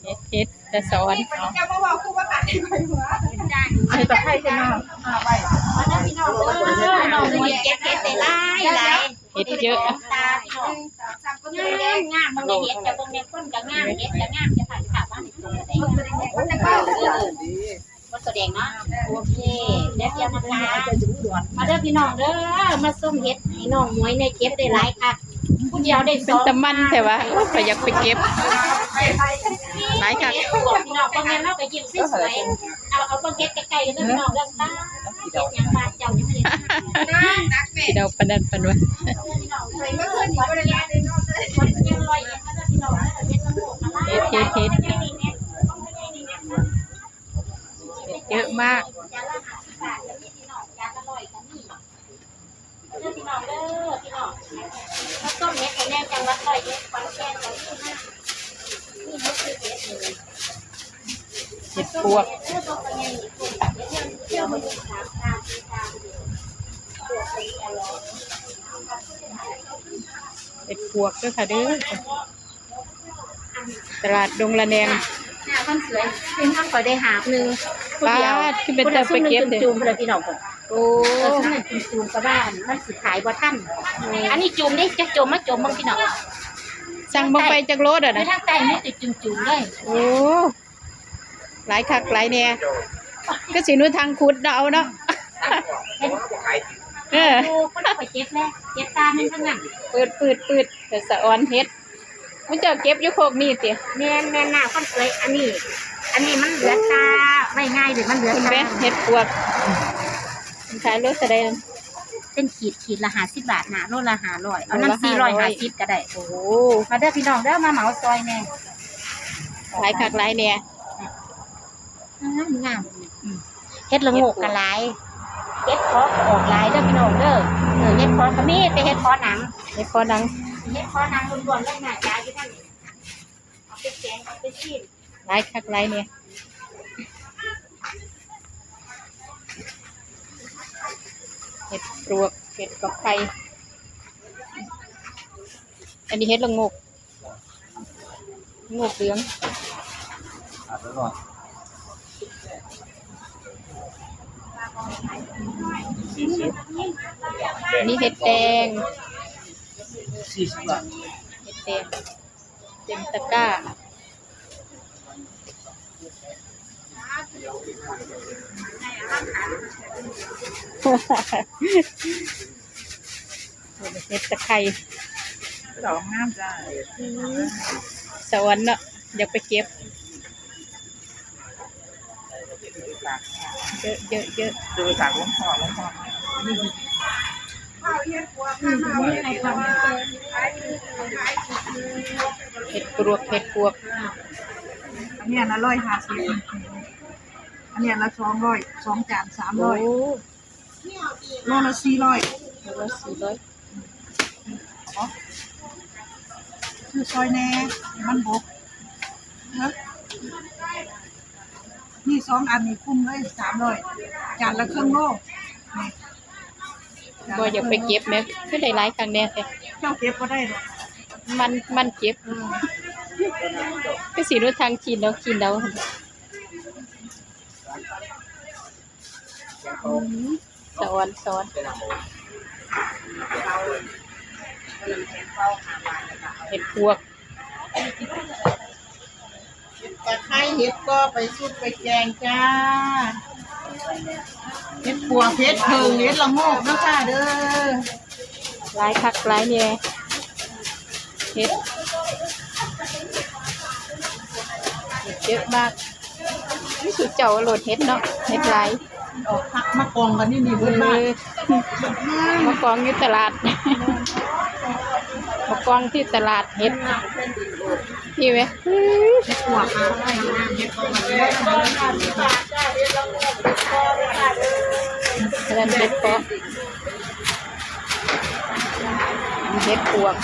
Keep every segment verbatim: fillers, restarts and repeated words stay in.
เฮ็ด เฮ็ด จะสอน จะมาบอกครูว่าขาดที่ไหนวะ ให้ต่อให้พี่น้อง มาได้พี่น้องเด้อ น้องมวยเก็บเห็ดได้หลายหลาย เห็ดเยอะ ตาพี่น้อง งามงาม มันเห็ดจะเบิ่งในคนก็งาม เห็ดก็งาม จะถ่ายภาพว่าให้ดูได้ มันแสดงเนาะ โอเค เดี๋ยวเดี๋ยวนะคะ มาเด้อพี่น้องเด้อ มาส้มเห็ดให้น้องหมวยเนี่ยเก็บได้หลายคัก ผู้เดียวได้สอง เป็นตะมันแต่ว่า โอ้ย ข้อยอยากไปเก็บ หลายคัก พี่น้อง เบิ่งแม่นเราก็ยิ้มสวยๆ เอา เอาเบิ่งเห็ดใกล้ๆกันเด้อพี่น้องเด้อค่ะ เห็ดหยังบ้านเจ้ายังไม่ได้ พี่น้องปานนั้นปานว่า พี่น้องเอ้ย เมื่อคืนนี้บ่ได้นอนเลยเนาะ คนยังลอยเห็ดมาเด้อพี่น้องเด้อ เห็ดละโงกมา เห็ด เห็ด เห็ด เห็ดเยอะมาก จานละห้าสิบบาท จานละร้อยก็มี เด้อพี่น้องเด้อ พี่น้อง มาส้มเห็ดให้แน่ จังหวัดร้อยเอ็ด ขอนแก่นก็มีนะ นี่เห็ดคือเห็ดนี่ เห็ดปวก เที่ยวตัวไปไงนี่คุณ เที่ยวเที่ยวมาดูสามตามสี่ตาม ปวกสีอร่อย เห็ดปวกเด้อค่ะเด้อ ตลาดดงระแนง หน้าคนสวย ซึ่งท่านก็ได้หาบหนึ่ง ผู้เดียว ป๊าด คือเป็นตาไปเก็บเด้อ จุ่มๆ เลยพี่น้องผม โอ้ เออ ซึ่งนั่นจุ่มๆ กับบ้าน มันสิขายบ่ทัน อันนี้จุ่มเด้ จะจุ่มมาจุ่มเบิ่งพี่น้อง สั่งบ่ไปจักโลเด้อนะ อยู่ทางใต้มีแต่จุ่มๆ เลย โอ้ หลายคักหลายแน่ ก็สิหนูทางขุดเนาะ เอาเนาะ เห็น เออ ดูคนเอาไปเก็บแน่ เก็บตามันทั้งนั้น ปืด ปืด ปืด แต่สะออนเห็ด มันเจ้าเก็บอยู่โคกนี่ติ แม่น แม่น หน้าคนสวย อันนี้ อันนี้มันเหลือตา ไว้ง่ายหรือมันเหลือตา เห็นไหม เห็ดปวก มันขายโลเท่าใด เป็นขีด ขีดละห้าสิบบาทนะ โลละห้าร้อย เอานำ โลละห้าร้อย สี่ร้อยห้าสิบก็ได้ โอ้โห มาเด้อพี่น้องเด้อ มาเหมาซอยแน่ หลายคักหลายแน่ งาม งาม อืม เห็ดละโงกก็หลาย เห็ดเพาะก็ออกหลายเด้อพี่น้องเด้อ เออ เห็ดเพาะก็มี แต่เห็ดเพาะหนัง เห็ดเพาะหนัง เห็ดเพาะหนังล้วนๆ เลยนะจ๊ะ อยู่ทางนี้ เอาไปแกง เอาไปซีม หลายคักหลายแน่ เห็ดปลวก เห็ดกะไคร้ อันนี้เห็ดละโงก โงกเหลือง อันนี้เห็ดแดง สี่สิบบาท เห็ดแดง เต็มตะกร้า เห็ดตะไคร้ ดอกงามจ้า อืม สะออนเนาะ อยากไปเก็บ เยอะ เยอะ เยอะ ดูจากหลวงพ่อ หลวงพ่อ เห็ดปลวก เห็ดปลวก อันนี้อันละร้อยห้าสิบ อันนี้อันละสองร้อย สองจานสามร้อย โอ้ โลละสี่ร้อย โลละสี่ร้อย อ๋อ คือซอยแหน่ มันบก เนอะ นี่สองอันนี่คุ้มเลย สามร้อย จานละครึ่งโล นี่ บ่อยากไปเก็บแหม คือได้หลายครั้งแน่แท้ เจ้าเก็บบ่ได้ดอก มัน มันเก็บ เออ คือสิรู้ทางกินเนาะ กินเนาะ อืม สะออน สะออน เห็ดปวก เห็ดตะไคร้ เห็ดก็ไปซุปไปแกงจ้า เห็ดปวก เห็ดเผิ่ง เห็ดละโงกเนาะค่ะเด้อ หลายคักหลายแน่ เห็ด เห็ดเยอะมาก มีสุดเจ้าโลดเห็ดเนาะ เห็ดหลาย ออกผักมากองกันนี่นี่เบิดบ้าน เออ มากองอยู่ตลาด มากองที่ตลาดเห็ด นี่ไหม เห็ดปวกค่ะ อันนั้นเห็ดปวก เห็ดปวก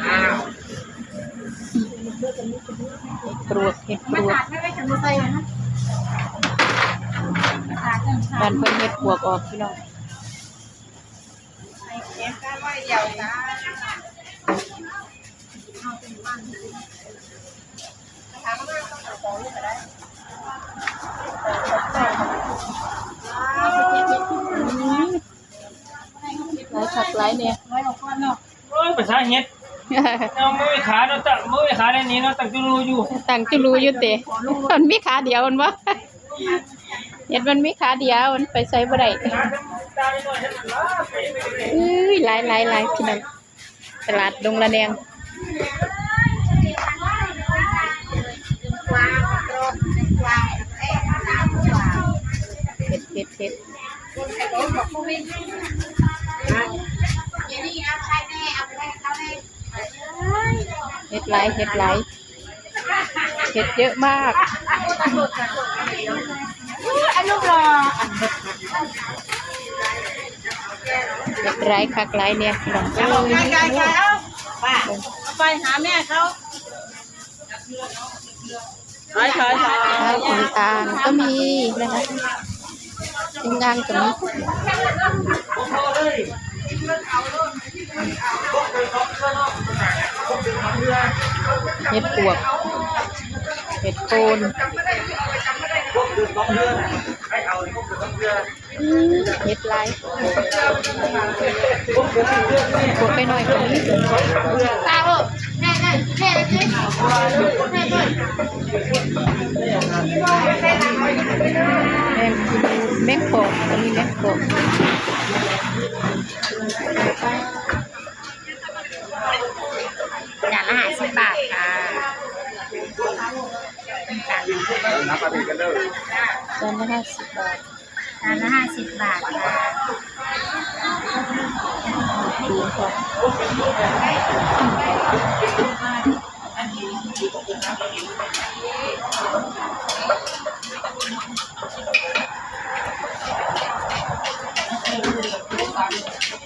อ้าว เห็ดปลวก เห็ดปลวก บ้านเพิ่นเฮ็ดปลวกออกพี่น้อง หลายคักหลายแน่ โอ้ย ภาษาเฮ็ด เอามือขาเนาะ ตั้งมือขาในนี้เนาะ ตั้งจุลูอยู่ ตั้งจุลูอยู่เตะ มันมีขาเดียวมันบ่ เฮ็ดมันมีขาเดียว มันไปไสบ่ได้ เอ้ย หลายหลายหลายพี่น้อง ตลาดดงระแดง เฮ็ด เฮ็ด เฮ็ด เฮ็ดหลาย เฮ็ดหลาย เฮ็ดเยอะมาก อันลูกหล่อ เฮ็ดหลายคักหลายแน่พี่น้องเอ้ย เอาไปหาแม่เขา ขาย ขาย ขาย อ่า อึ่งอ่างก็มีนะคะ อึ่งอ่างก็มี เห็ดปลวก เห็ดโคน อืม เห็ดหลาย ปลวกไปหน่อยก็มี แมง แมงปอก็มี แมงปอ จานละห้าสิบบาทค่ะ จานละห้าสิบบาท จานละห้าสิบบาทค่ะ ดูค่ะ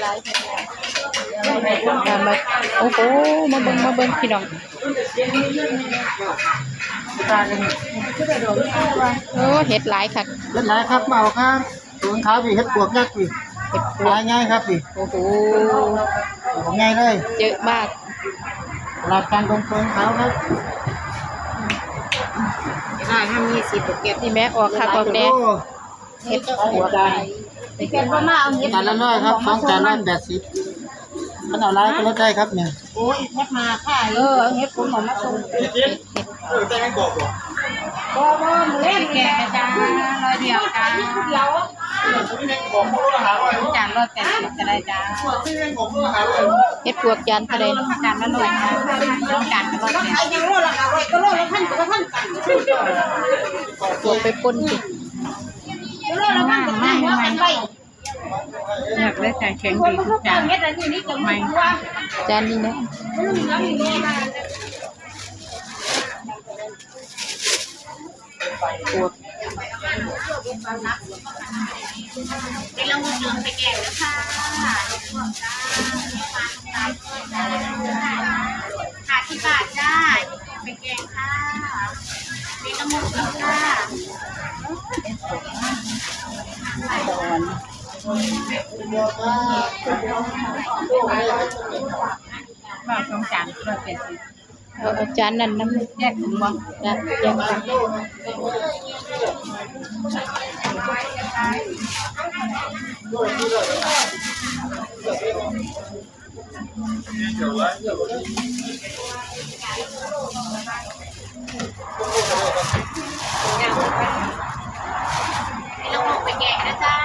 หลาย หลาย มา โอ้โห มาเบิ่ง มาเบิ่งพี่น้อง โอ้ เห็ดหลายคัก เห็ดหลายครับ มาเอาครับ ถุงขาวพี่ เห็ดปลวกยักษ์พี่ เห็ดปลวก หลายง่ายครับพี่ โอ้โห ง่ายเลย เยอะมาก ตลาดกลางดงเปิงขาวครับ ได้ห้ามีสิบเก็บ นี่แม่ออกคักออกแน่ เห็ดปลวก เก็บบ่มาเอาเห็ด จานละร้อยครับ สองจานร้อยแปดสิบ มันเอาหลายก็ลดได้ครับเนี่ย โอ้ย เห็ดมาค่ะ เออ เอาเห็ดผมออกมาส่ง เออ แต่ไม่บอกบอก บ่ บ่ มื้อแลง แกงจ้า ร้อยเดียวจ้า เดี๋ยว จานร้อยแปดสิบก็ได้จ้า เห็ดปลวกจานเท่าใด จานละร้อยจ้า สองจานก็ร้อยแปดสิบ ขายอย่างโลละห้าร้อย ก็โลละพัน ก็พันกัน ปลวกไปป่นสิ โลละพันก็พัน หัวกันไป เลือกได้จ้า แข็งดีทุกจาน ไม่ จานนี้นะ ปวด เป็นละมุดเหลืองไปแกงแล้วค่ะ ห้าสิบบาทจ้า ไปแกงค่ะ เป็นละมุดเหลืองค่ะ ว่าสองจานร้อยแปดสิบ เอา เอาจานนั้นนำ แยกถุงบ่ จ้ะ แยกถุง ไปแกะนะจ้า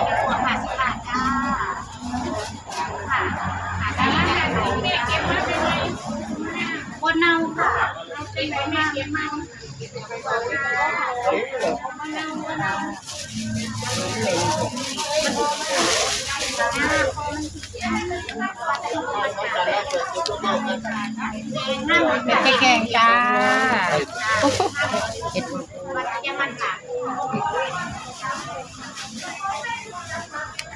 เห็ดปลวกห้าสิบบาทจ้า ค่ะ ค่ะ จ้า คนเน่าค่ะ เป็นคนเน่า ไปแกงจ้า เห็ด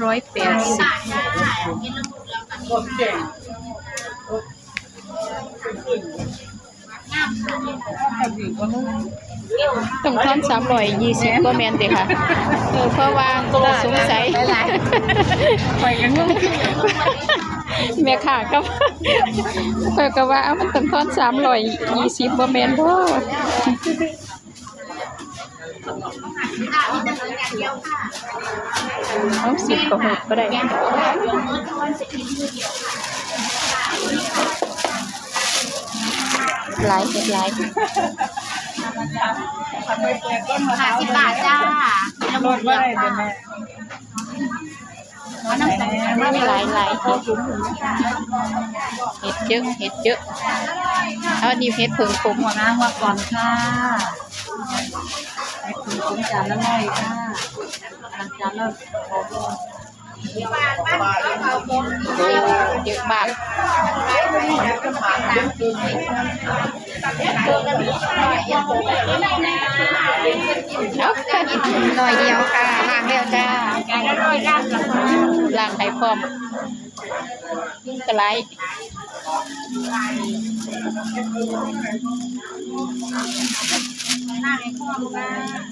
ร้อยแปดสิบ งาม ต้องทอนสามร้อยยี่สิบ บ่แม่นติค่ะ เออ เพราะว่าสงสัย ไปกันงง แม่ค้าก็ ข้อยก็ว่า เอ้า มันต้องทอนสามร้อยยี่สิบ บ่แม่นบ่ เอาสิบก็หกก็ได้ หลาย เฮ็ดหลาย ห้าสิบบาทจ้า ลดว่าอะไรเป็นแม่ เอาน้ำใส่ มีหลายหลายเห็ด เห็ดเยอะ เห็ดเยอะ เอาอันนี้เห็ดเผิงขม หัวน้ำมาก่อนค่ะ ให้คุณคุ้มจานละร้อยค่ะ จานละ โอ้ เยอะมาก เอา ร้อยเดียวค่ะ ล้างแล้วจ้า ล้างให้พร้อม กระไร